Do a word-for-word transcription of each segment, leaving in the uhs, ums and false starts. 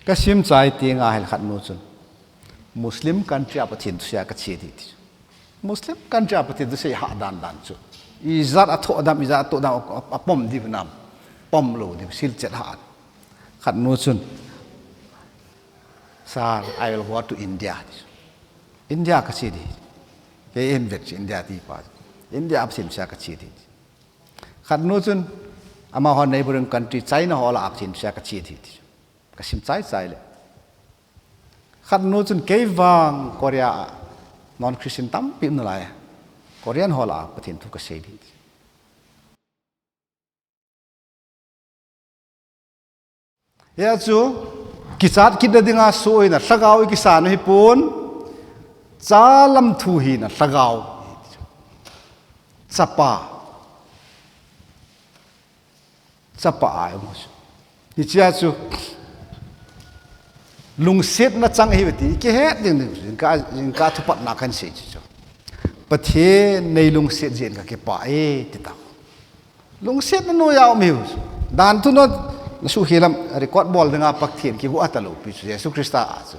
Ka sim chai ti nga hel khat nu chun, Muslim country a Pathen thusei a ka che ding ti. Muslim country a Pathen thusei hah dan dan chu. Ijat a thoh dam, ijat a thoh dam, a, a, a pom ding nam. Pom lou ding, silchet hah. Khat nu chun, "Sir, I will go to India." India ka che ding. Kei in vet India ti pa. India a Pathen thusei a ka che ding. Khat nu chun, amaho neighboring country, China ho lah a Pathen thusei a ka che ding ti. Ka sim chai chai le. Khat nu chun kei vang Korea a non-Christian tampi um nalai. Korean ho lah a Pathen thu ka sei ding. Hia chu, kichat kit na dinga soina, lhagao i kisan hi pon, cha lam thu hi na lhagao. Chapa. Chapa ai mo chu. Hichia chu, lungsetna chang hi ti, i kihet ding ding, jingkah, jingkah thupatna kan sei chu. Pathen nei lungset jeh in ka kipah e, ti ta. Lungsetna noiya um hiu chu. Dan thu no, na suhkhel lam record bol dinga Pathen kibu ata lou pi chu, Jesu Christa a chu.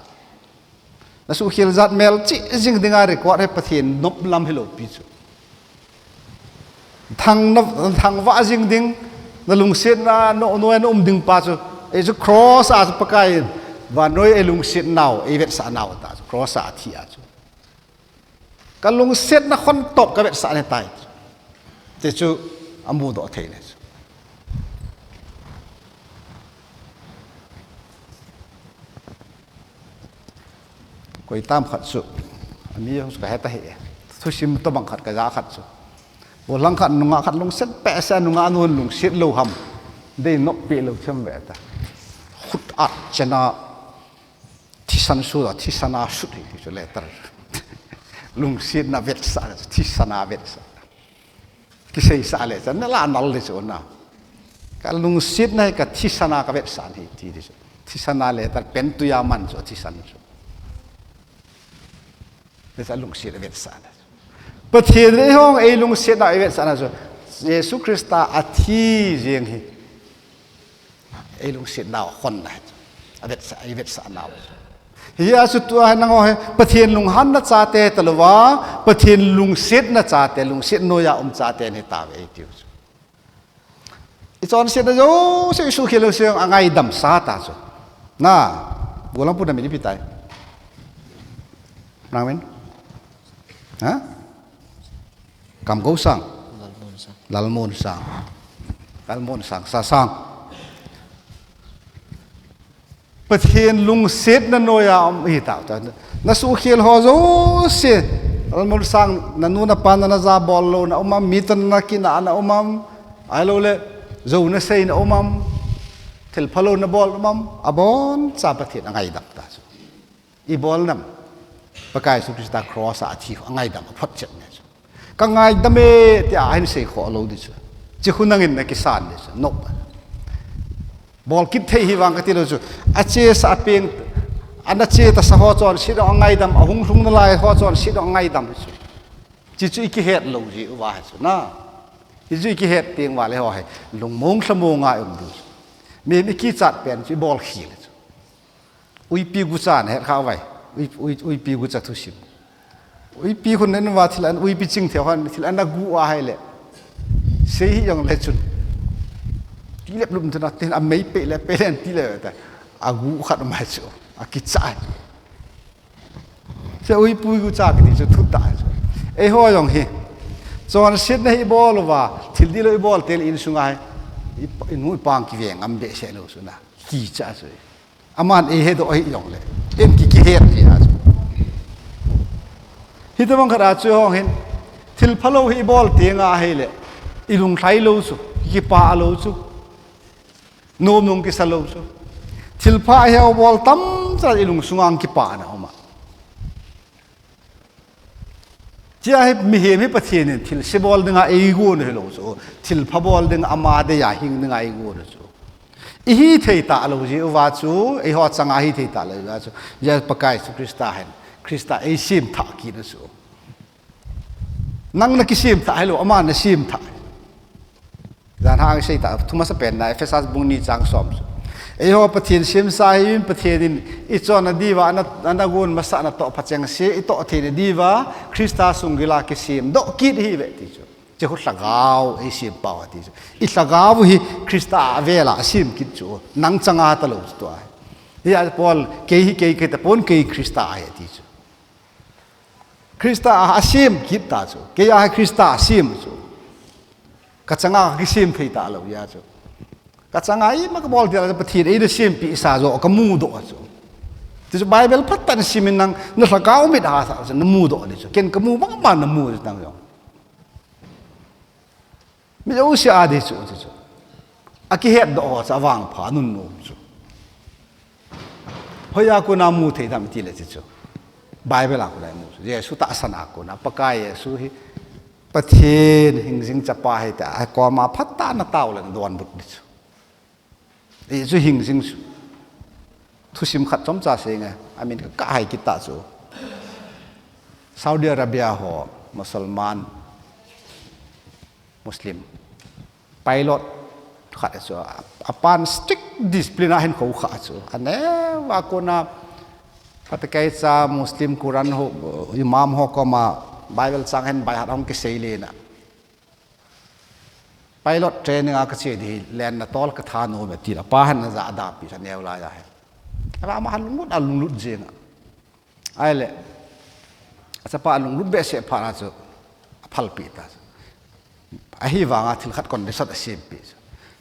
Na suhkhel jat melchih jing dinga record hi Pathen nop lam hilou pi chu. Thang na, thangvah jing ding, na lungsetna no, noiya na um ding pa chu. Ei chu cross a chu Pakai in, vannoi ei lungset nau, ei vetsah nau ta chu. Cross a thi a chu. Ka lungsetna khon tawp ka vetsah ne tai. Ti chu a mudoh thei le chu. Koi tam khat chu. Ami ka heta hi. Thusim tobang khat ka ja khat chu. Bo lang khat nungah khat lungset peh se nungah nun lungset lou ham. Dei nop pi lou chem ve ta. Khut at chena Thisan sut a, thisan a sut hi, ti chu letter. Lungsetna vetsah, thisan a vetsah. Kiseisah le chan, na la nal le chu na. Ka lungsetna hi ka thisan a ka vetsah hi, ti, ti chu. Thisan a letter, pen tuiya man chu, thisan chu. Vetsah lungset vetsah na. Pathen le hong ei lungsetna ei vetsah na chu. Jesu Christa a thi jeng hi. Ei lungsetnau a khon na hi chu. A vetsah, ei vetsah nau. Hia chu tua hi nangho hi Pathen lunghanna chate talouva, Pathen lungsetna chate, lungset noiya um chate ni tave ei tiu chu. I chonsetna jouse i suhkhel jouse a ngaidam sa ta chu. Na, Golang pu na min ipi tai. Nang min? Ha? Kamgo sang. Lalmon sang. Lalmon sang. Lalmon sang. Sa sang. Pathen lungsetna noiya um hi ta, ta. Na suhkhel ho jouse. Lalmon sang, na nu na pa na na ja bol lou na um am, mi toh na kinah na um am. Ahilou le, jou na sei na um am. Thil phalou na bol um am. Abon cha Pathen a ngaidam ta chu. I bol nam. Pakai Jesu Christa cross a thi a ngaidam a photchet ne chu. Ka ngaidam e, tia ahin sei kho lou di chu. Chi khu nangin na kisan di chu. Nop. Bol kit thei hi vang ka ti lou chu. A chesa a peng, ana che ta sa ho chonset a ngaidam, a hung lhung nalai ho chonset a ngaidam chu. Chi chu i kihet lou ji uva hi chu na. Hi chu i kihet teng uva le ho hi. Lungmong lhamong a um di chu. Mi, mi kichat pen chu i bol khel chu. Uipi gucha na het kha vai. Ui, ui, uipi gucha thusim. Uipi khun nen va thil an uipi ching thei han thil an a gu a hai le. Sei hi jong le chun. Ti lep lum thuna tin a mei pe le pe len ti le ta. A gu khat mai chu. A kicha. Se uipi gucha kiti chu thu ta chu. Eiho jong hi. Chonsetna hi bol uva. Thil dilo i bol tel insunga hi. I, i nu i pang kiveng am behseh lou chu na. Kicha chu. Aman ei hedoh ahi jongle, ei ki, kihet ji a chu. Hitobang khat a chu hong hin, thil phalou hi bol teng ahile, i lunglhai lou chu, kipah lou chu, nom nung kisa lou chu. Thil pha hi bol tam chan i lungsunga kipana um a. Tia hi mihem hi Pathen in thil se bol dinga eigon hilou chu, thil pha bol ding ama deiya hing dinga eigon chu. I hithei talou jeh uva chu, eiho changa hithei talou uva chu, Jesu Pakai Jesu Christa hin, Christa eisem thah kit u chu. Nang nakisem thah hilou, ama nasem thah. Jan hang sei ta, thumasa pen na, Ephesus bung ni chang som chu. Eiho Pathen semsa hi in Pathen in ichonna diuva ana, ana gon masah natoh pha chengse itoh theina diuva Christa sunggila kisemdoh kit ihiuve ti chu. Hiche khu lhagao eisempau ahi ti chu. Ilhagao hi Christa avela asem kit chu. Nang changa talou chu tua hi. Hia Paul, kei hi kei kei tapon kei Christa ahi ati chu. Christa a asem kit ta chu. Kei a hi Christa asem chu. Kachanga kisem thei talou ahi chu. Kachanga ima kabol dia chu Pathen eina sempeh sa joh kamudoh chu. Ti chu Bible phatah in simin nang, nalhagao mit a sa chu namudoh di chu. Ken kamu bangma namu chu nang jong. Mi jouse a di chu, ti chu. Akihetdoh ho chu avangpha nunnom chu. Hoiya kona mu thei ham itile ti chu. Bible a kona imu chu. Jesu tahsan a kona, Pakai Jesu hi Pathen hingjing chapa ahi tia, akoma phatah in natao le nadonbut di chu. Hichu hingjing chu. Thusim khat chomcha seinge, amin kakah hai kit ta chu. Saudi Arabia ho, Musalman, Muslim pilot khat chu, apan strict discipline a ahin khoukhah chu. Aneo a kona, phatecha Muslim Quran ho, imam ho koma Bible chang ahin baihat ahung kisei lena, pilot training a kache di hi, lenna tol kathanom e tia, apa hin ajahda pi chu aneo laiya hi. Ama, ama alunglut, alunglut jinga. Ahile, achapa alunglut behseh phat a chu, aphalpeh ta chu. Ahivanga thil khat condition asempeh chu.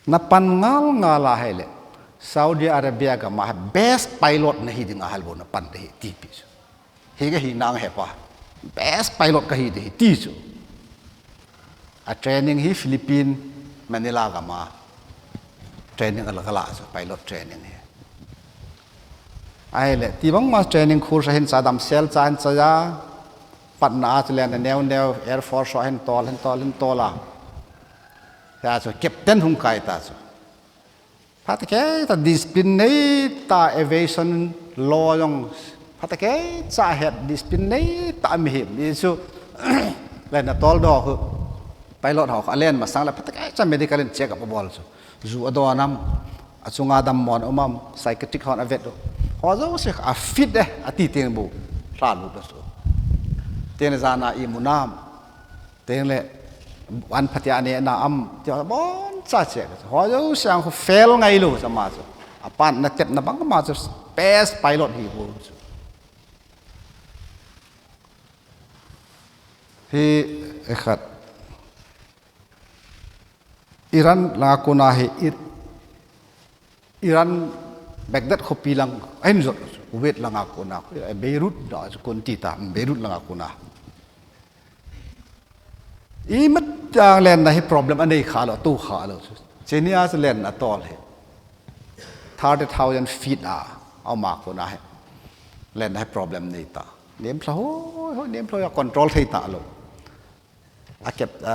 Napan ngal ngal ahile, Saudi Arabia gam a hi best pilot nahi dinga ahilou napan ding ahi tipeh chu. Hi kahi nang hepa. Best pilot kahi ding ahi ti chu. A training hi Philippine, Manila gam a training ala kala chu, pilot training hi. Ahile, ti bangma training course ahin cha, damsel cha ahin cha a, patna a chu lenna neo neo, Air Force ho ahin tol, ahin tol, ahin tol a. Hia chu captain hung kai ta chu. Phatecha discipline neita, aviation law jong phatecha het, discipline neita mihem. Hichu lenna toldoh ho, pilot ho, alen masang le phatecha medical in check up abol chu. Ju adon am, achunga dammo um am, psychiatric hon avet u. Ho jouse a fit e, ati teng bou lhalut u chu. Teng le jana imu nam. Teng le, an phatea aneh na am, ti aboncha check. Ho jouse a khu fail ngailou chu ama chu. Apan natepna bang ama chu best pilot hi bou chu. Hi, ekhat. Iran langa kona hi, Ir-, Iran, Baghdad khopi lang, ahin jot, Kuwait langa kona, Beirut, da, kon ti ta, Beirut langa kona. Imatang lenna hi problem anei khalou, tou khalou chu. Chenia chu lenna tol hi. Thirty thousand feet a, ama kona hi. Lenna hi problem neita. Nemlha hoi, hoi, nemlha hoi a control thei talou. Akep, a,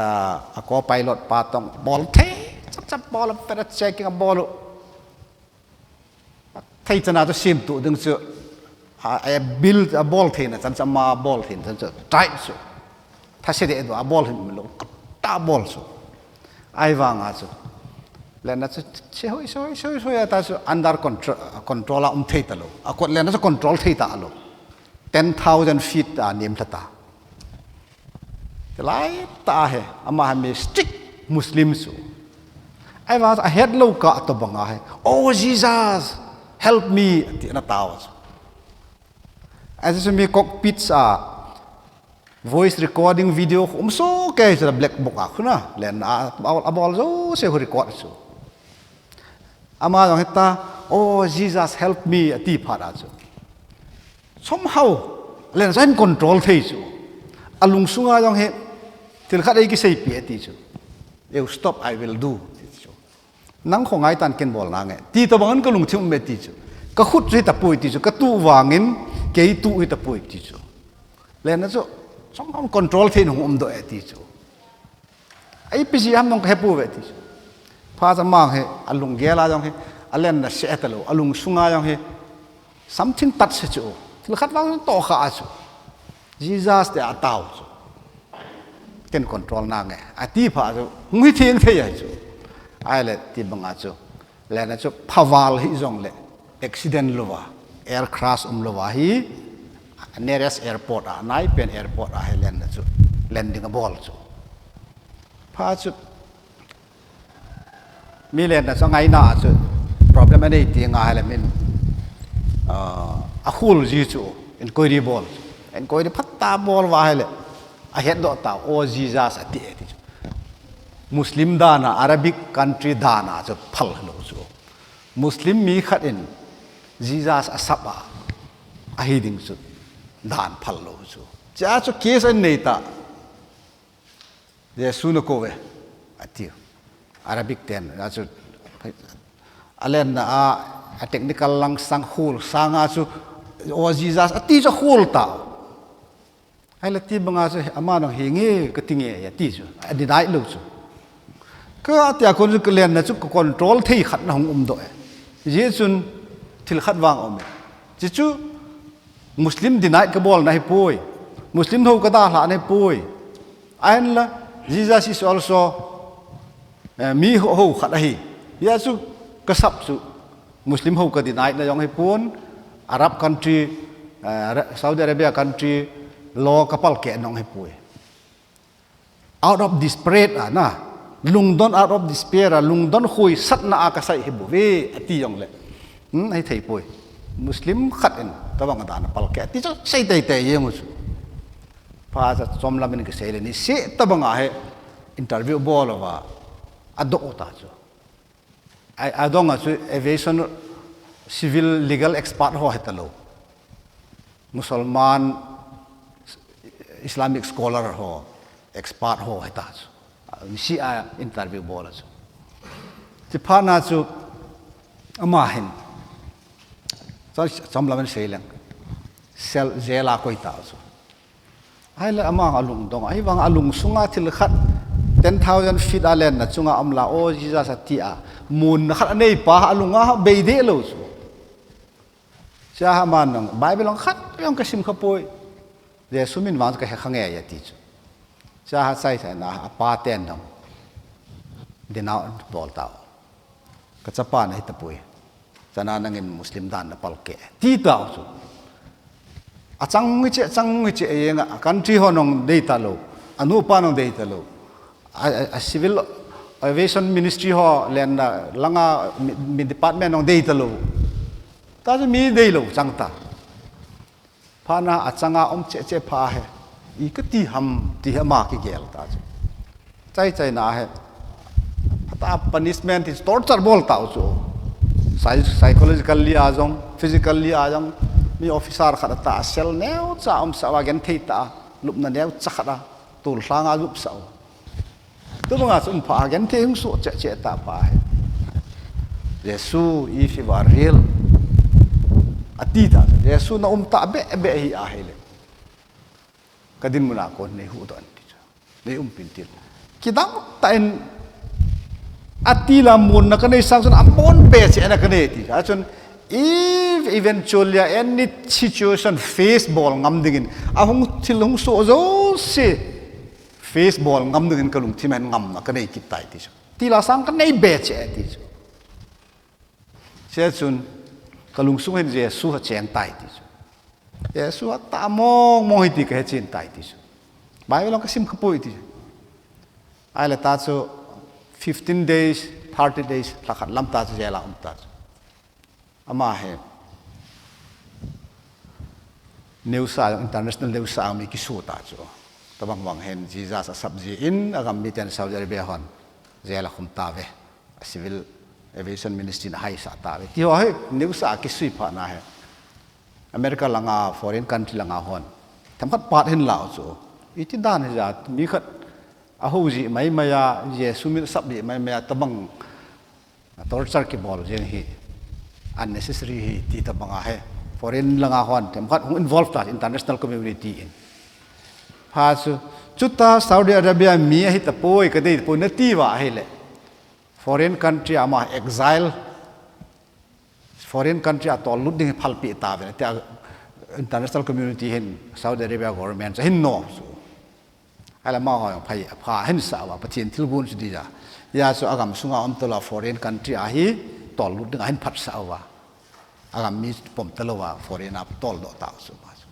a co-pilot pa toh bol thei, chap chap bol, a pera checking abol u. Thei chana chu semtuh ding chu, a, a build, abol theina chan chu, ama bol theina chan chu, tight chu. Thase deh deh, abol hin lou, ta bol chu. Ahivanga chu. Lenna chu, se hoi, se hoi, se hoi, se hoi, ata chu under control, control a um thei talou. A kot lenna chu control thei talou. Ten thousand feet a nemlha ta. Tilai ta hi, ama hi mi strict Muslim chu. Ahivang ahetlou kah tobanga hi, "Oh Jesus, help me," ati ana tao chu. Ahi chu mi cockpit a voice recording video khu um sohkei chu black box a khu na, lenna a, abol jouse khu record chu. Ama jong hita, "Oh, Jesus, help me," ati phat a chu. Somehow, lenna chu ahin control thei chu. Alungsunga jong hi, thil khat eikiseipi ati chu. "You stop, I will do," ati chu. "Nang khongai tan ken bol nange," ti tobang in kalungthim um e ati chu. "Kakhut chu hitapoi," ati chu. "Katuh vangin, kei tuh hitapoi," ati chu. Lenna chu, somehow control thei in hung umdoh e ati chu. Ipi jeh ham jong kahepouve ati chu. Phat amang hi, alunggel a jong hi, alenna seh talou, alungsunga jong hi, something touch hi chu. Thil khat vang tohkhah a chu. "Jesus," tia atao chu. "Ken control nange," ati phat chu, hung hitheng thei ahi chu. Ahile, ti banga chu. Lenna chu phaval hi jongle accident louva, air crash um louva hi nearest airport a, naipen airport a hi lenna chu landing abol chu. Pha chu mi lenna chu ngaina chu problem anei ti nga hile min, ah, akhul ji chu inquiry bol chu. Inquiry phatah bol uva hile ahetdoh ta, o Jesus ati e ti chu. Muslim dan a, Arabic country dan a chu phal lou chu. Muslim mi khat in Jesus asap a, ahi ding chu dan phal lou chu. Chea chu case anei ta. Jesu nakou ve, ati. Arabic ten, a chu, alenna a, a technical lang sang khul, sanga chu, o Jesus, ati chu khul ta. Ahile ti banga chu, ama nang hi nge, kati nge, ati chu, a deny lou chu. Ka tia kon chu, ka lenna chu, ka control thei khat na hung um doh e. Ji chun, thil khat vang um e. Chi chu, Muslim deny kabolna hipoi. Muslim ho kadalhahna hipoi. Ahinla, Jesus is also, eh, mi ho, ho khat ahi. Hia chu kasap chu Muslim ho ka deny na jong hipon, Arab country, eh, Saudi Arabia country law kapalkeh nong hipoi. Out of despair a na, lungdon out of despair a, lungdon khuisatna a kasei hi bou ve, ati jongle. Hmm, ahi thei poi. Muslim khat in, tabang dan a palkeh, ati chu sei teitei jeng u chu. Pha cha chomlam in kasei le ni se tabang a hi interview bol uva, adoh u ta chu. A, adong a chu aviation civil legal expert ho heta lou. Musalman Islamic scholar ho, expert ho heta chu. Ni se a interview bol a chu. Chi phat na chu ama hin. Chom, chomlam in sei leng. Cell, jail a koi ta chu. Ahile ama alungdong, ahivang alungsunga thil khat ten thousand feet a lenna chunga um la, o Jesus ati a, munna khat anei pa alunga bei deh lou chu. Chea ama nang, Bible ang khat jong kasim kha poi. Jesu min vang kahe kha nge ati chu. Chea chai chai na, apa ten nang. Denounce bol tau. Kachapa nahi tapoi. Chana nangin Muslim dan napalkeh. Ti tau chu. Achang ngi che, achang ngi che, a country ho nong dei talou. Anu apa nong dei talou. A, a, a civil aviation ministry ho lenna langa mi, mi department nong dei talou. Ta chu mi dei lou chang ta. Phat na achanga um cheh cheh pha hi. I kati ham ti hi ama kigel ta chu. Chai chai na hi. Hata punishment is torture bol tau chu. Psy-, psychologically a jong, physically a jong. Mi officer khat ata cell neocha umsa uva genthei ta. Lupna neocha khat a. Tul lhanga lupsa u. Tubanga chu um pha a genthei hung soh cheh cheh ta pa hi. Jesu, if you are real, ati ta. Jesu na um ta be be hi ahile. Ka dinmun a kon nei huhdoh in ti chu. Nei umpin til. Kidang tah in ati la munna kanei sang chun amun be cheh na kanei ti. Achun if eventually any situation face bol ngam dingin, ahung thil hung soh jouse face bol ngam dingin kalungthim a hin ngamna kanei kit tai ti chu. Ti la sang kanei be cheh ti chu. Chea chun kalungsung hin Jesu acheng tai ti chu. Jesu atah mong mong hi ti kahe chen tai ti chu. Bible a kasim kha poi ti chu. Ahile ta chu fifteen days, thirty days, lha khat lam ta chu jail a um ta chu. Ama hi news a, international news a mi kisu ta chu. Tabang bang hin Jesus asap jin, agam miten Saudi Arabia hon jail a khum tauve. A civil aviation ministry na haisah tauve. Ti ho hi news a kisui phat na hi. America langa, foreign country langa hon. Themkhat pat hin lau chu. Iti dan hi jat, mi khat ahou ji mai mai a, Jesu min sap ji mai mai a, tabang torture kibol jeng hi unnecessary hi ti tabang ahi. Foreign langa hon themkhat hung involve ta international community in. Pha chu, chuta Saudi Arabia mi ahi tapoi, kadei tapoi nati uva ahile. Foreign country ama exile, foreign country a tollut ding hi phalpeh tauve, tia international community hin Saudi Arabia government chu ahin nom chu. Ahile amaho jong pha, pha ahin sah uva, Pathen thilgon chu dia. Hia chu agam sunga um talou foreign country a hi, tollut ding ahin phatsah uva, agam mi pom talou va foreign a toldoh tau chu ama chu.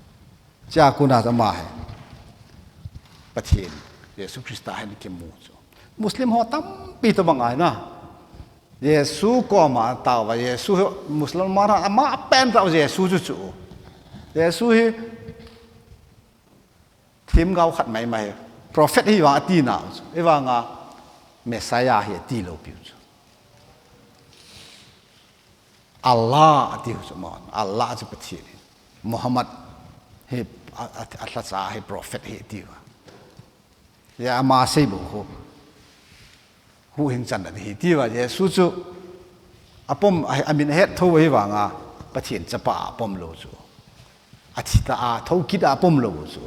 Chua kona chu ama hi Pathen, Jesu Christa hin kimu chu. Muslim ho tampi tobang ahi na. Jesu koma tao va, Jesu hi Muslim ho ama pen tao Jesu chu chu. Jesu hi themgao khat maimai hi, prophet hi vang ati nau chu. Ahivanga Messiah hi ati lou piu chu. Allah ati u chu, mo, Allah chu Pathen hi. Muhammad hi a, a, alhacha hi prophet hi ati uva. Hia ama sei bou khu huhhing channa hi ati uva. Jesu chu apom, a, amin ahet tho ahivanga Pathen chapa apom lou chu. Athi ta a, thokit a apom lou chu.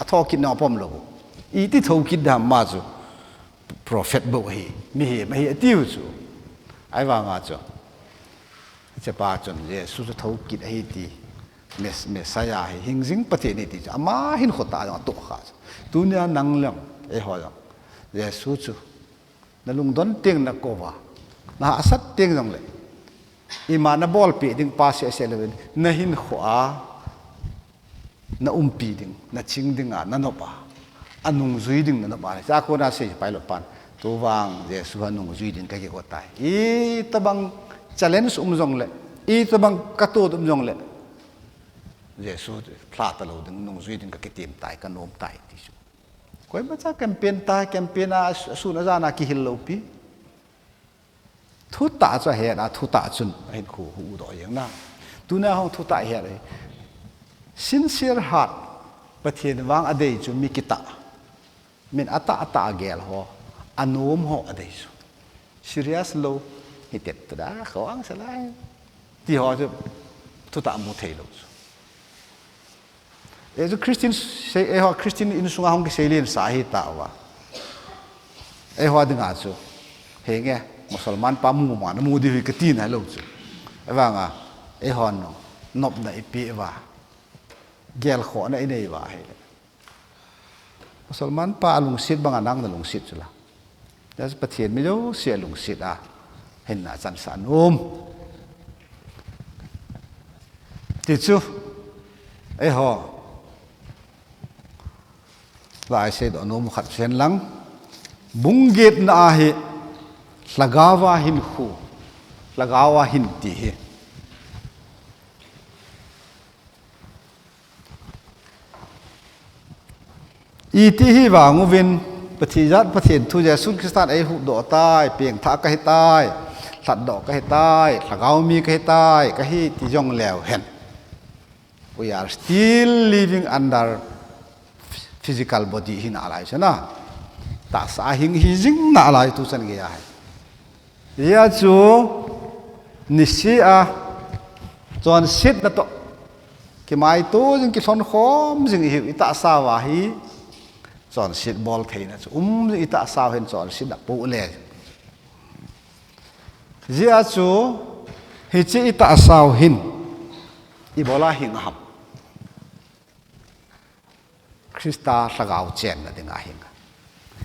Athokit na apom lou. Iti thokit dam ma chu. Prophet bou ahi, mihem ahi atiu chu. Ahivanga chu, hichepa chun Jesu chu thokit ahi ti, Mes-, Messiah ahi, hingjing Pathen ahi ti chu ama hinkho tah a jong atoh kha chu. Tunia nang le eiho jong Jesu chu nalungdon teng nakou va, nahahsat teng jongle, ima nabolpeh ding pa seh seh louvin, nahinkho a naumpi ding, naching dinga nanop a, anungjui ding nanop a. Chua kona sei Pilate pan, tuvang Jesu anungjui ding kakigo tai. Itobang challenge um jongle, itobang katoh um jongle, Jesu lha talou ding, nungjui ding kakitem tai, kanom tai ti chu. Koimacha campaign ta, campaign a, asun ajan a kihil lou pi. Thutah chu ahet a, thutah chun ahin khu hu doh jeng na. Tuna hung thutah ahet e. Sincere heart, Pathen vang adei chu mi kitah. Min atah atah agel ho, anom ho adei chu. Serious lou, hitet tada, khawang salai. Ti ho chu, thutah mu thei lou chu. Eiho Christian sei, eiho Christian insunga hung kisei len sa ahi tauva. Eiho dinga chu, henge, Musalman pa mu ma namu diu hi kati nalou chu. Ahivanga, eiho nung, nopna ipi uva. Gelkhohna inei uva ahile. Musalman pa alungset banga nang nalungset chu la. That's Pathen mi jouse alungset a hinna chansah nom. Ti chu, eiho, lai seidoh nom khat chu hen lang. Bung getna ahi, lhagao a hin khu, lhagao a hin ti hi. Iti hi vang uvin, Pathen jat Pathen thu Jesu Christan eihuhdoh tai, pengthah kahi tai, lhatdoh kahi tai, lhagao mi kahi tai, kahi ti jong leu hen. We are still living under physical body hi nalai chu na. Tahsa a hing hi jing nalai tu chan gei ahi. Hijeh a chu, niseh a, chonsetna toh, kimaito jing kilhon khom jing ihiu, itahsa uva hi, chonset bol theina chu um jing, itahsa u hin chonsetna poh le. Hijeh a chu, hiche itahsa u hin, ibola hing ham. Christa lhagao chenna dinga hing.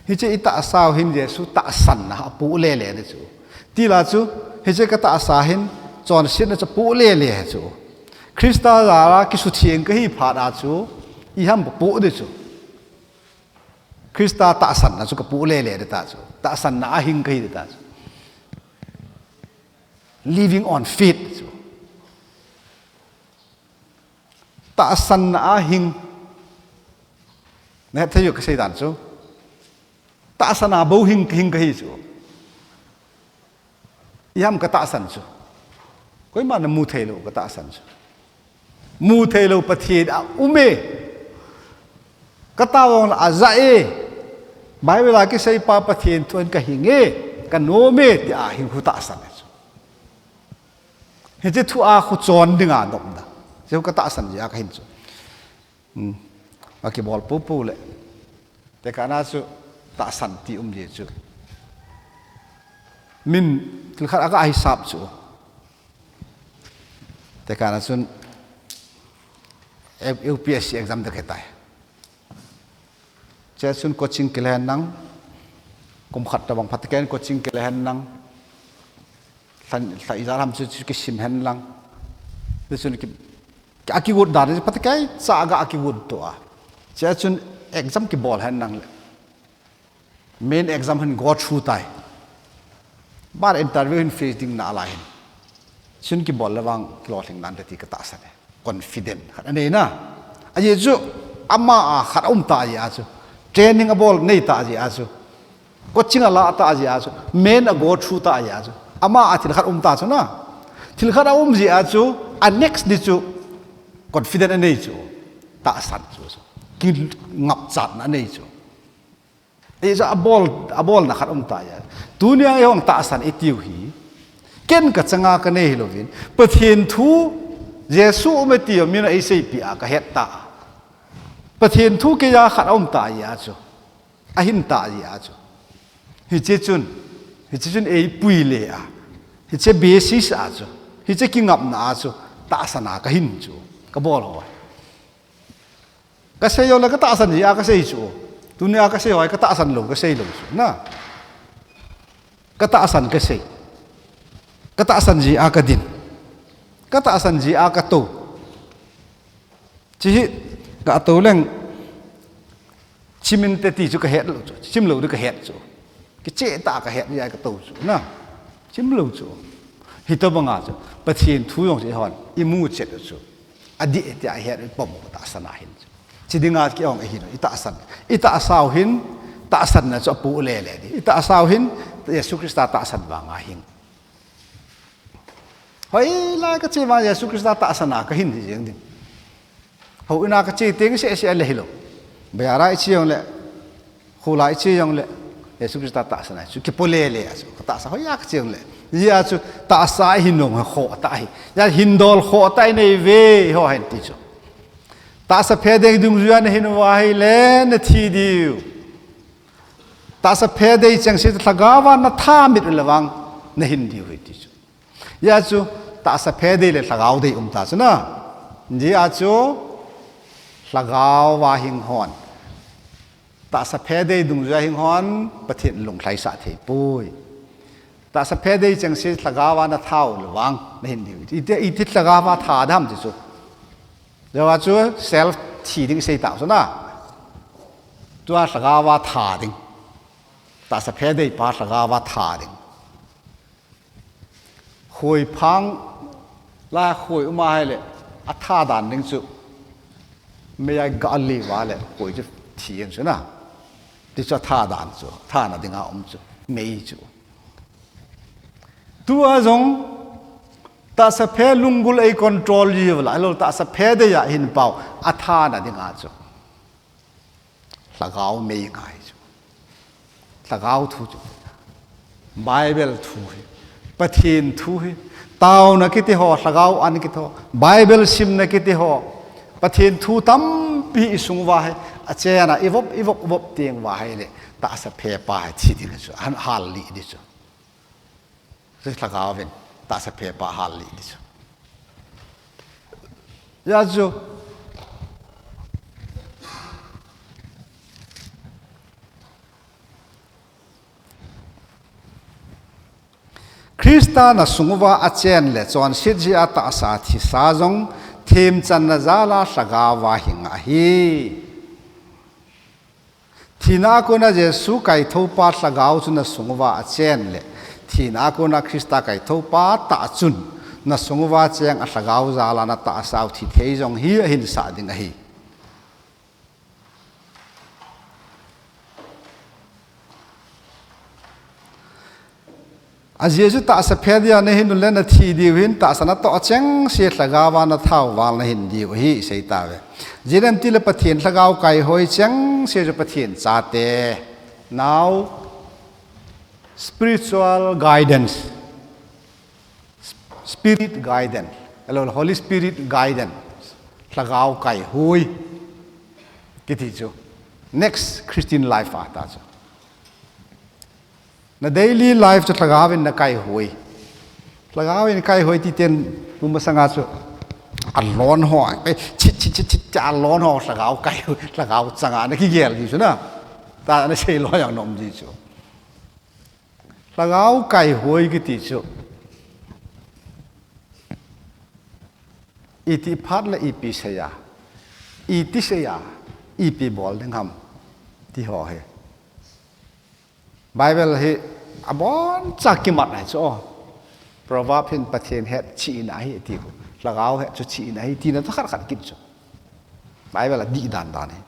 Hiche itahsa u hin Jesu tahsanna apoh lele di chu. Tila chu, hiche katahsa hin chonsetna chu apoh lele chu. Christa jal a kisutheng kahi phat a chu, iham kapoh di chu. Christa tahsanna chu kapoh lele di ta chu. Tahsanna a hing kahi di ta chu. Living on faith chu. Tahsanna a hing. Nahet thei u kasei dan chu. Tahsanna bou hing, hing kahi chu. Iham katahsan chu. Koima namu theilou katahsan chu. Mu theilou Pathen aume. Katao jong la aja e. Bible a kisei pa Pathen thu in kahing e. Kanom e, tia hing khu tahsan chu. Hiche thu a khu chon dinga nopna. Hiche khu katahsan jeh a kahin chu. Hmm. Akibol popo le. Tekahna chu tahsan ti um jeh chu. Min thil khat aga hisap chu. Tekahna chun U P S C exam ding ahitai. Hiche chun coaching kila hen lang. Kum khat tobang phat kei in coaching kila hen lang. Lha, lha ijat ham chu, chu kisim hen lang. Tichun ki, ki, akigot dan chu phatecha ga akigot to a. Chea chun exam kibol hen lang le. Main exam hin go through tai. Bar interview hin face ding nalai hin. Chun kibol le vang kilolhing nante ti katahsan e. Confident khat anei na. Ajeh chu ama a khat aum ta jeh a chu. Training abol nei ta jeh a chu. Coaching ala ta jeh a chu. Main a go through ta jeh a chu. Ama a thil khat um ta chu na. Thil khat aum jeh a chu. A next ni chu. Confident anei chu. Tahsan chu. Kingapchatna anei chu. Ajeh chu abol, abolna khat um ta jeh a. Tunia eihon tahsan itiu hi. Ken kachanga kanei hilouvin. Pathen thu Jesu um e tiu min eiseipeh a kahet ta. Pathen thu keiya khat aum ta jeh a chu. Ahin ta jeh a chu. Hiche chun, hiche chun eipui le a. Hiche basis a chu. Hiche kingapna a chu. Tahsan a kahin chu. Kabol ho. Kasei jongle katahsan jeh a kasei chu. Tunia kasei ho hi katahsan lou, kasei lou chu. Na. Katahsan kasei. Katahsan jeh a kadin. Katahsan jeh a katou. Hiche hi katou leng chim inte ti chu kahet lou chu. Chim lou ding kahet chu. Kicheh tah a kahet jeh a katou chu. Na. Chim lou chu. Hitobanga chu. Pathen thu jong chu eihon imu chet u chu. Adih tia ihet u ipom u tahsan a hin chu. Chi dinga kihong ahin u. Itahsan. Itahsau hin. Tahsanna chu apoh lele ding. Itahsau hin. Jesu Christa tahsan vanga hin. Hoilai kache vang Jesu Christa tahsan a kahin hi jeng ding. Houin a kache teng sehseh le hilou. Bazar a iche jongle, khula iche jongle, Jesu Christa tahsan a chu kipo lele a chu. Katahsan hoiya kache jongle. Hijeh a chu tahsa ihin jong khoh tah ahi. Hijeh a hindol khoh tah inei uve ho hen ti chu. Tahsa phe dei dungjuia nahin uva ahile nathi diu. Tahsa phe dei chengse lhagao a natha mit u le vang nahin diu ahi ti chu. Hijeh a chu tahsa phe dei le lhagao dei um ta chu na. Hijeh a chu lhagao a hing hon. Tahsa phe dei dungjuia hing hon Pathen lunglhaisah thei poi. Tahsa phe dei chengse lhagao a natha u le vang nahin diu. Iti, iti lhagao a tha dam ti chu. Hijeh a chu self thi ding isei tau chu na. Tua lhagao a tha ding. Tahsa phe dei pa lhagao a tha ding. Khoi phang la khoi um ahile, atha dan ding chu. Mei a ga li uva le, khoi chu thi in chu na. Ti chu atha dan chu, thana dinga um chu. Mei chu. Tua jong, tahsa phe lunggul ei control ji uva la, ahilou tahsa phe dei a hin pau, athana dinga chu. Lhagao mei ngai chu. Lhagao thu chu. Bible thu hi. Pathen thu hi. Taona kiti ho, lhagao an kiti ho. Bible simna kiti ho. Pathen thu tampi isung uva hi. Achen a ivop, ivop, vop teng uva hile. Tahsa phe pa hi thi ding chu. Han hal li di chu. Chu lhagao vin, tahsa phe pa hal li di chu. Hijeh a chu. Christa nasung uva achen le chonset jeh a tahsa thisa jong themchanna jal a lhagao a hing ahi. Thina a kona Jesu kaithopa lhagao chu nasung uva achen le, thina a kona Christa kaithopa tah chun nasung uva cheng a lhagao jal a natahsa u thi thei jong hi ahin sah ding ahi. Ajeh chu tahsa phe dia nahin u le nathi diu hin tahsa natoh chengse lhagao a natha u val nahin diu ahi, isei tauve. Ijeh inem itile Pathen lhagao kaihoi chengse chu Pathen chate. Now, spiritual guidance. Spirit guidance. Hello, Holy Spirit guidance. Lhagao kaihoi. Kiti chu. Next Christian life a ta chu. Na daily life chu lhagao in nakaihoi. Lhagao in kaihoi ti ten tumasanga chu. Alon ho. Eh, chit, chit, chit, chit, alon ho lhagao kai, lhagao changa nakigel ji chu na. Ta nasei lou jong nom ji chu. Lhagao kaihoi kiti chu. Iti phat le ipi seiya, iti seiya, ipi bol ding ham, ti ho hi. Bible hi abon cha kimat ahi chu. Proverb hin Pathen het chihna ahi ti khu. Lhagao het chu chihna ahi tina tha khat khat kit chu. Bible a dih dan dan hi.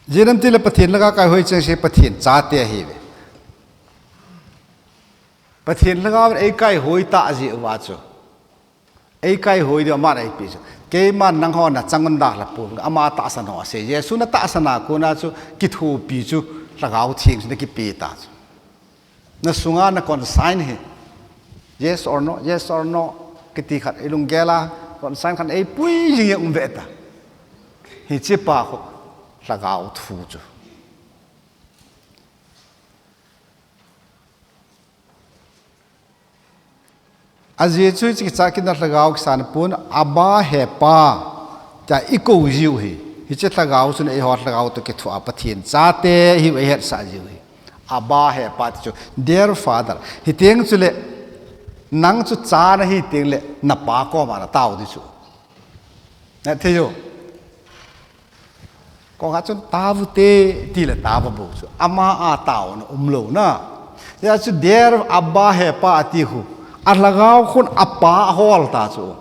Ijeh inem itile Pathen lhagao kaihoi cheng se Pathen chate ahiuve. Pathen lhagao in eikaihoi tah jeh uva chu. Eikaihoi diu aman eipeh chu. Keiman nangho nachang un dalha pon, ama tahsan ho asei. Jesu natahsan a kona chu kithopi chu Lhagao Theng chu nakipe ta chu. Nasunga na conscience hi, yes or no, yes or no, kiti khat ilunggel a conscience khat eipui jing jeng um ve ta. Hiche pa khu Lhagao thu chu. Ajeh chu hiche kicha kitna Lhagao kisan pon, Abba He Pa, tia ikou jiu hi. Hiche Lhagao chun eiho lhagao toh kithoa Pathen chate ihiu eihetsah jiu hi. Abba He Pa ti chu, dear Father. Hiteng chule, nang chu cha nahi tengle, napa koma natao ding chu. Nathei u. Kong a chun taovute tile taova bou chu. Ama a taona umlou na. Hijeh chun dear Abba He Pa ati khu. Alhagao khun apa ahol ta chu.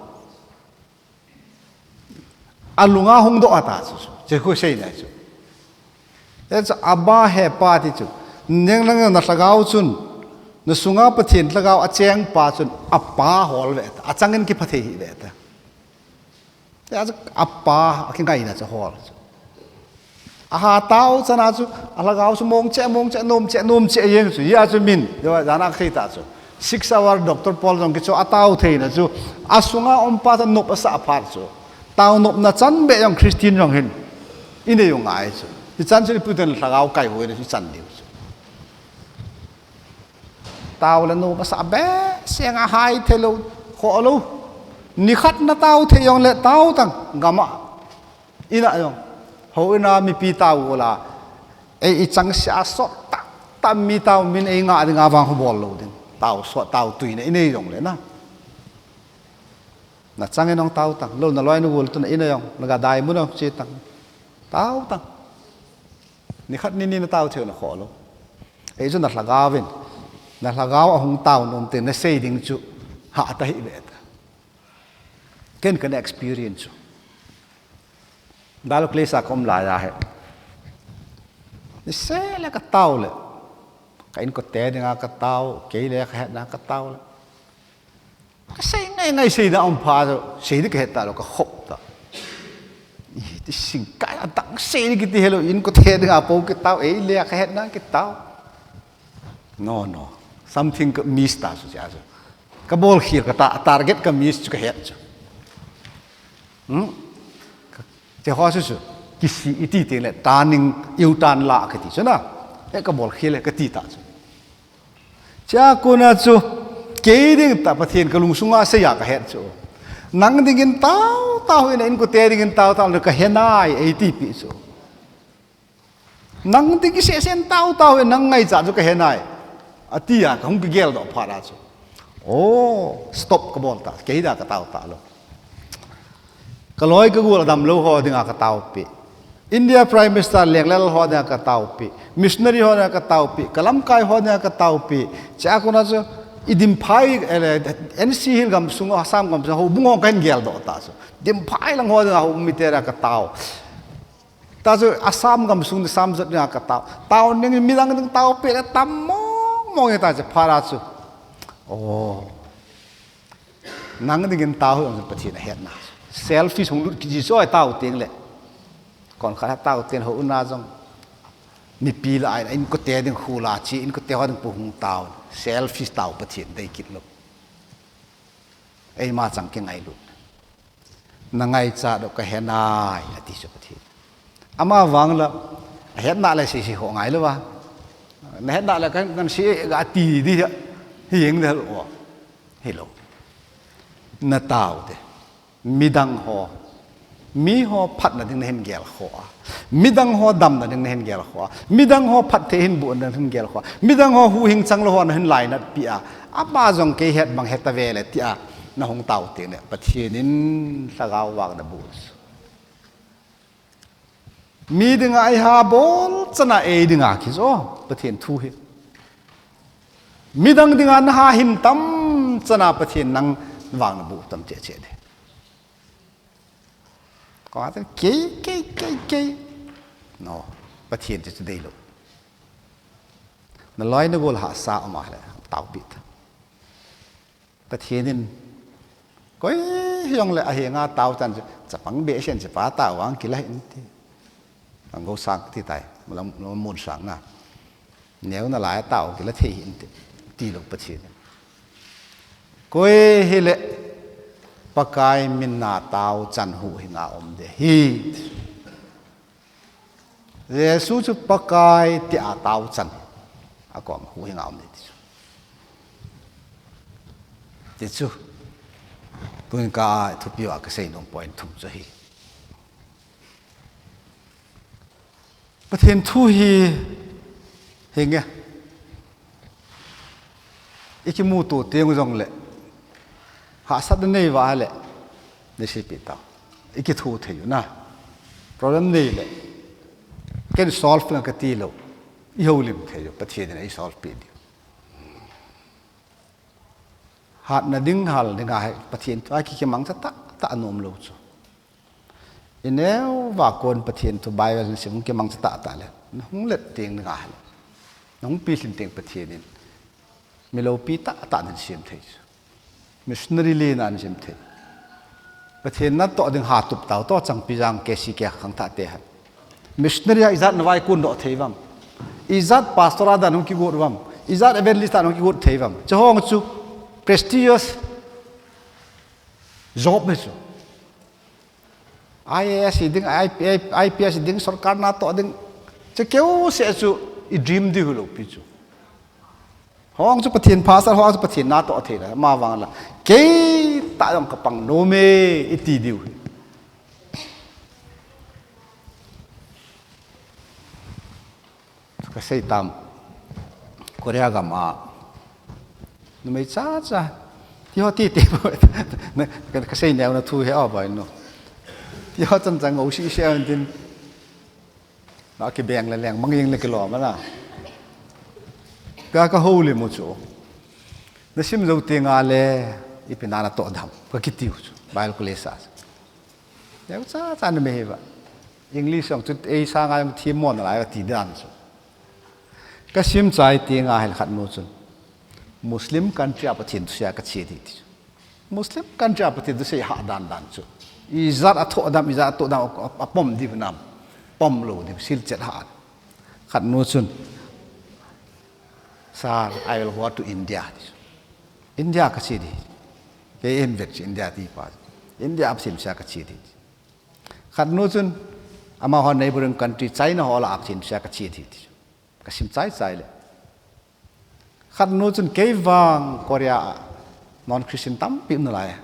Alunga hungdoh ta chu. Hiche khu seina chu. Hijeh chun Abba He Pa ti chu. Nang nang nalhagao chun, nasunga Pathen lhagao acheng pa chun apa ahol ve ta. Achangin kiphathei hih ve ta. Hijeh chun apa kingaina chu ahol chu. Ahatao chana chu, alhagao chu mong cheh, mong cheh, nom cheh, nom cheh jeng chu. Hijeh chun min, jana kathei ta chu. Six hour doctor Paul jong kicho atao theina chu. Asunga um pa chu nop asah phat chu. Taonopna chan beh jong Christian jong hin inei u ngai chu. Hichan chu ipi ten lhagao kaihoina chu ichan diu chu. Tao le nom asah behseh a hai theilou, khoh lou. Nikhat natao thei jongle tao tan gam a. In a jong. Houin a mipi tao u la. Ei ichangseh a sot tah tah mi tao min eingah dinga vang khu bol lou ding. Tao sot tao tuina inei jongle na. Nachangin jong tao tan. Lou naloi nagol tuna in a jong. Nagadai mun jong che tan. Tao tan. Nikhat nini natao thei u nakhoh lou. Hichu nalhagao vin. Nalhagao ahung tao nom teng nasei ding chu. Hah tahih ve ta. Ken kana experience chu. Bible college a kaum laiya hi. Niseh le katao le. Ka inkote dinga katao, kei le kahetna katao le. Kasei ngai ngai seina um pha chu, sei ding kahet talou, kakhop ta. Iti sing kai adang sei ding kiti helou, inkote dinga pou kitao, ei le kahetna kitao. No, no. Something ka miss ta chu, chu. Kabol khel kata, target ka miss chu kahet chu. Hmm? Che ho chu chu. Kisih iti tengle, turning, U-turn la kati chu na. E kabol khel e kati ta chu. Chea kona chu, kei ding tah Pathen kalungsunga seiya kahet chu. Nang dingin tao tao hina inkote dingin tao tao le kahenai eiti pi chu. Nang ding kiseh seh in tao tao hina nang ngaichat chu kahenai. Atia kahung kigeldoh phat a chu. Oh, stop kabol ta. Kei dia katao talou. Kaloi kagol adamlou ho dinga kataopi. India Prime Minister lenglel ho dinga kataopi. Missionary ho dinga kataopi. Kalamkai ho dinga kataopi. Chea kona chu idimphai, eh, N C Hill gamsung, Assam gamsung, houbung ho kahin geldoh ta chu. Dimphai lang ho dinga hou mite dinga katao. Ta chu Assam gamsung ni Assam jat dinga katao. Tao ning midang ding taopi le tam mong mong ta chu phat a chu. Oh. Nang dingin tao hi Pathen ahetna. Selfish hung lut kiji chu tao tengle. Kon khat tao ten houin a jong. Mipi la ai inkote ding khu la chi, inkote ho ding pou hung tao. Selfish tao Pathen dei kit lou. Eima chang kingailut. Nangaichat u kahenai, ati chu Pathen. Ama vang la, ahetna le sei sei ho ngailou va. Nahetna le kan, kan sei ga ti di hi, hi jeng de lou. Hilou. Natao te. Midang ho. Mi ho phatna ding nahin gelkhoh a, midang ho damna ding nahin gelkhoh a, midang ho phattheina hin bohna ding nahin gelkhoh a, midang ho huhhing changlou ho nahin lainatpi a, ama jong kei het bang hetave le tia nahung tao teng le Pathen in lhagao vang naboh chu. Mi dinga eiha bol chana ei dinga kijo Pathen thu hi. Midang dinga naha hin tam chana Pathen nang vang naboh tam cheh cheh de. Ko atan kei, kei, kei, kei. No, Pathen chu deilou. Naloi nagol hahsa um a le taopi ta. Pathen in koi hijongle ahenga tao chan chu chapang behseh in chapa tao vang kila hih inte. Angou sang ti tai, malam, malam mun sang na. Neo nalai tao kila thei hih inte. Tilou Pathen in. Koi hile Pakai mina tao chan huhhinga um de hi. Jesu chu Pakai tia tao chan akom huhhinga um de ti chu. Ti chu. Tun ka thupi a kasei nom point thum chu hi. Pathen thu hi, hinge. Ikimuto teng jongle, hahsatna nei uva le, naseipeh tao. Ikitho thei u na. Problem nei le, ken solve nang kati lou. Ihoulim thei u, Pathen in eisolve peh diu. Hatna ding hal dinga hi Pathen thu a kikimangcha tahtah anom lou chu. Ineo uva kon Pathen thu Bible nasim kimangcha tahtah le, nahung let teng dinga hi. Nahung pilhin teng Pathen in mi loupi tahtah nahin sem thei chu. Missionary lena nahin sem thei. Pathen natoh ding ha tup tao to Changpijang K C K khangthah te hi. Missionary a ijat navaikun doh thei uvam. Ijat pastor a dan hung kigot uvam. Ijat evangelist a dan hung kigot thei uvam. Chehong chu prestigious job hi chu. I A S hi ding, I P S, I P S hi ding, sorkar natoh ding. Chekeu seh chu i dream diu hilou pi chu. Hong chu Pathen pastor, hong chu Pathen natoh thei la, ama vang la. Kei tah jong kapang nom e, iti diu hi. Kasei tam. Korea gam a. Numei cha cha. Ti ho ti ti. Kasei neo na thu hi a bai no. Ti ho chan chan ngou si si an tin. Na kibeng le leng, mang jing le kilom ana. Ka, kahoulim u chu. Nasim jou teng le, ipi na natoh dem. Kakiti u chu. Bible college a. Neo cha cha numei hi uva. English jong chu, ei sanga jong themmo nalai uva ti dan chu. Kasim chai teng ahile khat nu chun. Muslim country a Pathen thusei a kache ding ti chu. Muslim country a Pathen thusei hah dan dan chu. Ijat athoh dem, ijat athoh dem, a, a, apom diu nam. Pom lou diu, silchet hah. Khat nu chun, "Sir, I will go to India," ti chu. "India kache ding. Kei eivet chu India ti pa. India a Pathen thusei a kache ding." Khat nu chun, amaho neighboring country, China ho lah a Pathen thusei a kache ding ti chu. Kasim chai chai le. Khat nu chun kei vang Korea a non-Christian tampi um nalai.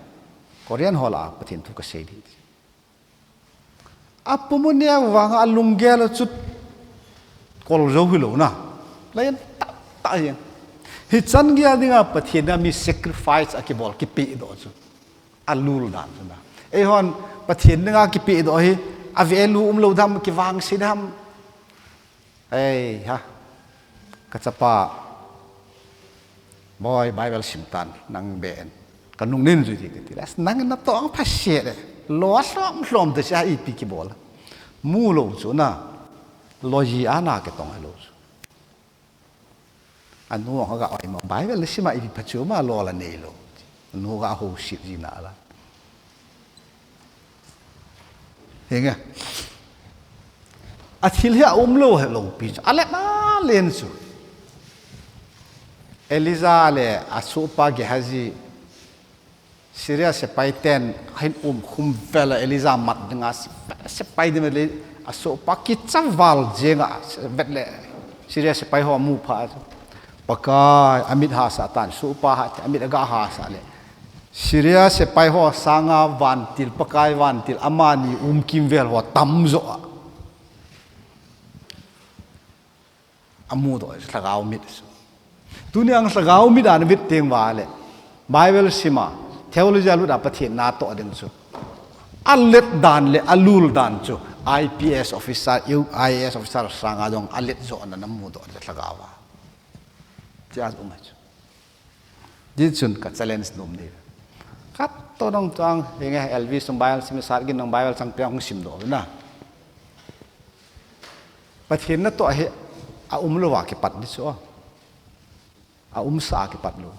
Korean ho lah a Pathen thu kasei ding. Apum u neo vang a lunggel u chu kol jou hilou na. Lain tah tah hi. Hichan gei a dinga Pathen a mi sacrifice a kibol kipehdoh chu. Alul dan chu na. Eihon Pathen dinga kipehdoh hi, a value umlou dem, kivangse dem. Ei, ha. Kachapa. Boi, Bible sim tan, nang be in. Kanung nin jui ti kati. Las nang natoh ang phaset e. Lo lhom lhom te sia ipi kibol. Mu lou chu na. Lo ji ana kitong lou chu. Anu aga oi mo, Bible le sima ipi phachu ma lo la nei lou. Anu ga ho sit ji na la. Hinge. Athil hi aumlou helou pi chu. Ale ma len chu. Elijah le asohpa Gehazi Syria sepai ten ahin umkhum vel a Elijah mat dinga sepai, sepai ding le asohpa kicha val jenga vet le Syria sepai ho amu pha chu. Pakai amit hahsa tan, sohpa ha amit aga hahsa le. Syria sepai ho sanga vantil, Pakai vantil, amani um kimvel ho tamjo a amudoh lhagao mit chu. Tuni ang lhagao mit a na vet teng uva le, Bible sim a, theology a lut a Pathen natoh ding chu, alet dan le alul dan chu I P S officer, I A S officer sanga jong alet jo na namudoh lhagao a. Tia um chu. Tichun ka challenge nom ni. Khat to nong tuang, hinge L V sung Bible sim, Sat Gin nong Bible chang piang hung simdoh na. Pathen natoh hi aum louva kipat di chu. Aumsa a kipat lou.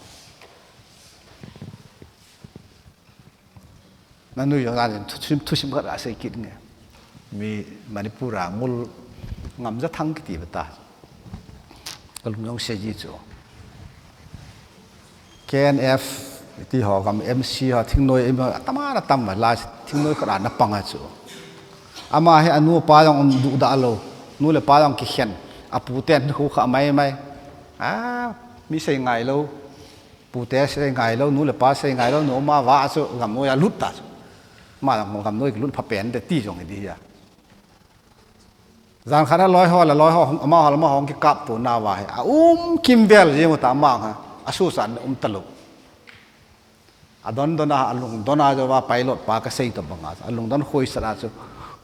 Nanui jong dan thusim, thusim khat asei kit nge. Mi Manipur a ngul Ngamjathang kiti bata. Kalung jong sei ji chu. K N F ti ho, gam M C ho, thingnoi, em, atam a atam a la, thingnoi khat a napang a chu. Ama hi anu apa jong um duhdah lou. Nu le pa jong kikhen. Apu ten khu kha mai mai. A, mi sei ngai lou. Pute sei ngai lou, nu le pa sei ngai lou, nu ama va chu gamnoi a lut ta chu. Ma gamnoi lut pha pen te ti jong hi di a. Jan khat a loi ho le loi ho, amaho le amaho kikapto nauva hi aum kimvel jeng u ta, ama ha asuhsat na um talou. Adon don a, alungdon a, jouva pilot pa kasei tobang a, alungdon khoisat a chu,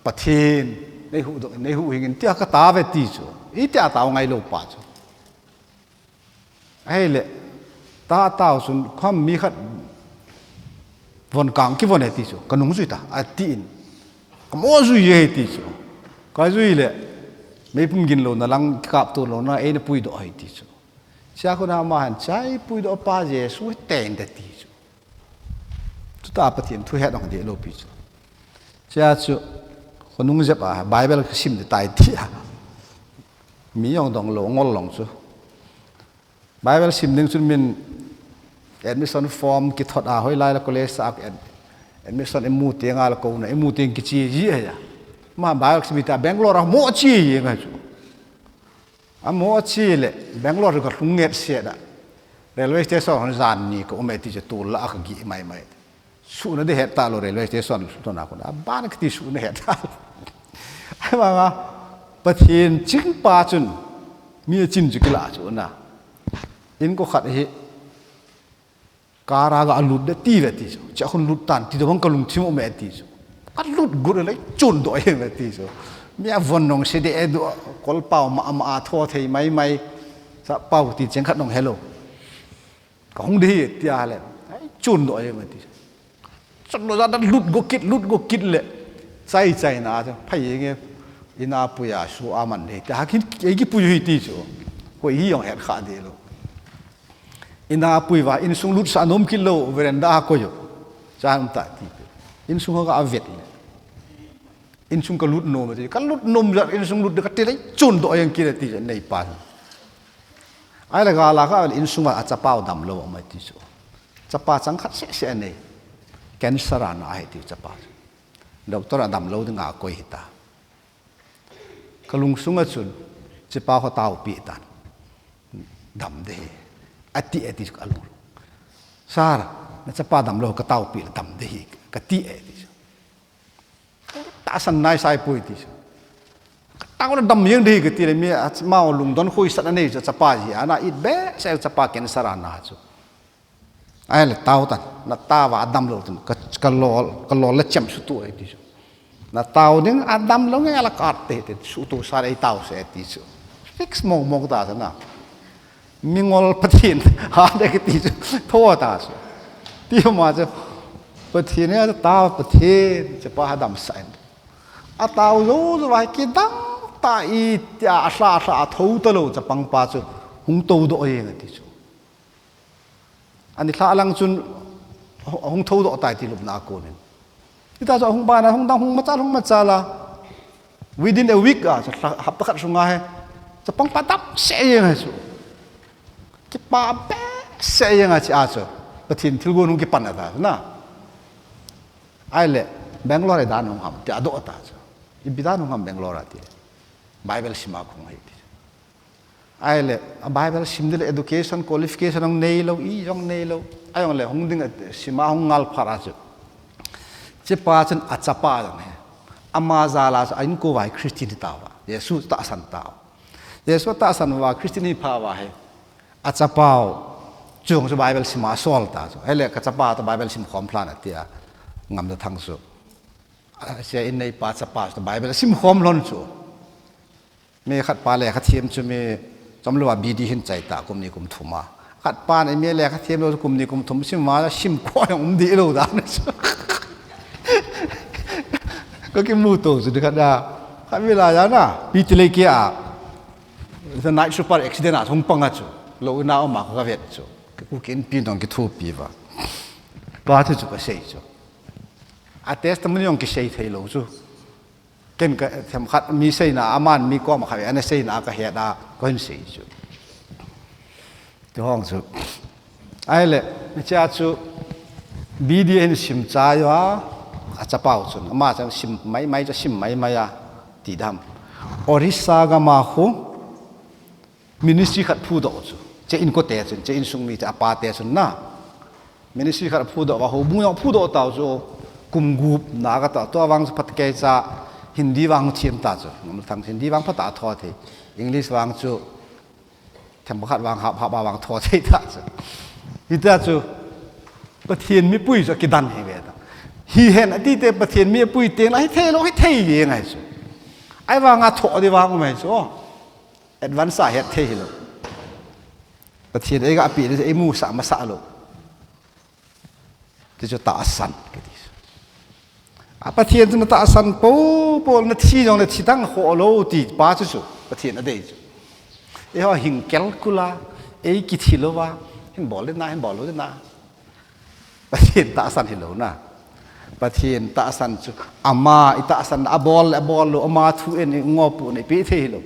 Pathen, nei huhdoh in, nei huhhing in tia kata ve ti chu. Itia tao ngai lou pa chu. Ahile, ta tao chun, kham mi khat von kang kivon e ti chu, kanung jui ta, atin. Kamo jui e ti chu. Kajui le, meipum gin louna lang, kikapto louna, eina puidoh e ti chu. Chua khun a ama hin, chai puidoh pa Jesu hi ten te ti chu. Chuta Pathen thu het ong deh lou pi chu. Chua chu, khonung jep a, Bible kasim ding tai ti a. Mi jong dong lou, ngol long chu. Bible sim ding chun min admission form kithot a, hoilai la college a ad-, admission imu teng a la kouna, imu teng kiche ji a. Ma Bible sim ta Bangalore a mo che ji ngai chu. Amo ache le, Bangalore ka lhung nget set a. Railway station hon jan ni ka um e ti chu, tol la a ka gih mai mai. Suhna di het talou railway station lhun a kon. Aban kiti suhna het talou. Ai mama, Pathen chingpa chun, mi achin chu kila chu na. Inko khat hi, Car a ga lut de ti ve ti chu. Chia khun lut tan ti dobang kalungthim um e ti chu. Kalut got le chun doh e ve ti chu. Mi a von nong se de e do, kol pau ma ma a tho thei mai mai. Sa pau ti cheng khat nong hello. Kahung de hi tia le. Ai chun doh e ve ti chu. Chun doh ja da lut go kit, lut go kit le. Chai chai na chu. Phai nge ina puya su a man de. Ta ha kin ei ki puyu hi ti chu. Ko hi jong het kha de lou. Ina pui uva, insung lutsah nom kit lou, veranda a koi u. Cha um ta ti. Insung ho ka avet le. Insung ka lut nom ti. Ka lut nom jat insung lut ka ti le chun doh jeng kit ti nei pa. Ai la ga la ka insung a chapa u damlou mai ti chu. Chapa chang khat seh seh nei. Cancer a na ahi ti chapa. Doctor a damlou ding a koi hita. Ka lungsung a chun, chapa ho taopi tan. Dam de hi. Ati, ati ka lung. Sir, na chapa damlou ka taopi le dam de hi. Kati e ti chu. Tahsan nai sai poi ti chu. Ka tao le dam jeng de hi kati le mi a ma lungdon khoisat a nei chu chapa ji. Ana it be se chapa cancer a na chu. Ai le tao tan, na tao va damlou tan, ka, ka lol, ka lol le chem sutu e ti chu. Na tao ding a damlou nge la kat te te sutu sa ei tao se ti chu. Fix mong mong ta sa na. Mingol Pathen, ha de ti chu. Tho ta chu. Ti ma chu. Pathen ne tao Pathen, chapa ha damsah in. A tao jou jou va kidang ta itia, ahla ahla a tho talou chapang pa chu. Hung tou doh jeng ti chu. Ani lha lang chun hung, hung tho doh tai ti lupna a konin. Hita chu hung bana, hung dang, hung machal, hung machal a. Within a week a, chu lha, hapta khat sunga hi. Chapang pa dam seh jeng hi chu. Kipa be seh jeng a chi a chu. Pathen thilgon hung kipan a ta na. Ai le, Bangalore a dan hung ham, ti a doh ta chu. Ipi dan hung ham Bangalore a ti. Bible sim a kung hi ti. Ahile, a Bible sim ding le education, qualification hung neilou, i jong neilou. Ahijongle hung ding a sima hung ngal phat a chu, hichepa chun achapa jong hi, ama jal a chu a inko uva hi Christian hitauva, Jesu tahsan tauva. Jesu tahsan uva Christian hi phat uva hi, achapau chung chu Bible sima asol ta chu. Ahile kachapa toh Bible sim khom lhon atia, Ngamdathang chu, asia in neipa chapa chu Bible sim khom lhon chu. Mi khatpa lekha them chu mi chomlouva B D hin chai ta kum ni kum thum a. Khatpan M A lekha them lou chu kum ni kum thum sim uva sim kho jong um dih lou dan chu. Kakimuto chu nikhat a, khatvei lai a na, Pitelei kia, the night super accident a hung pang a chu, lou in a um a kavet chu, Kuki Inpi in jong kithopi uva, pa thu chu kasei chu. A testimony jong kisei theilou chu. Ken ka themkhat mi seina, aman mi koma khat ana seina kahet a kahin sei chu. Ti hong chu. Ahile, hichea chu B D ahin sim chai uva, achapau chun, ama chun sim maimai chu, sim maimai a, ti dam, Orissa gam a khu ministry khat phudoh chu, hiche inkote chun, hiche insung mite, apate chun na, ministry khat phudoh uva, houbung jong phudoh tau chu, kum gup na kata, tua vang chu phatecha Hindi vang them ta chu, Ngamdathang Hindi vang phatah a tho thei, English vang chu themkhat vang hap hap a vang tho thei ta chu. Hitia chu Pathen mipui chu akidan hi ve ta. Hihen atite Pathen mi apui tengle hithei lou, hithei jeng ahi chu. Ahivanga thoh ding vang um ahi chu. Advance a het thei hilou. Pathen eigah peh ding chu eimusah masah lou. Ti chu tahsan kiti chu. A Pathen chu natahsan poupou, nathi jongle thi dang khoh lou ti pa chu chu Pathen adei chu. Eiho hing calcul a, ei kithi louva, hin bol ding na, hin bol lou ding na, Pathen tahsan hilou na. Pathen tahsan chu ama itahsan, abol le abol lou, ama thu in ingohpu na ipeh thei hilou.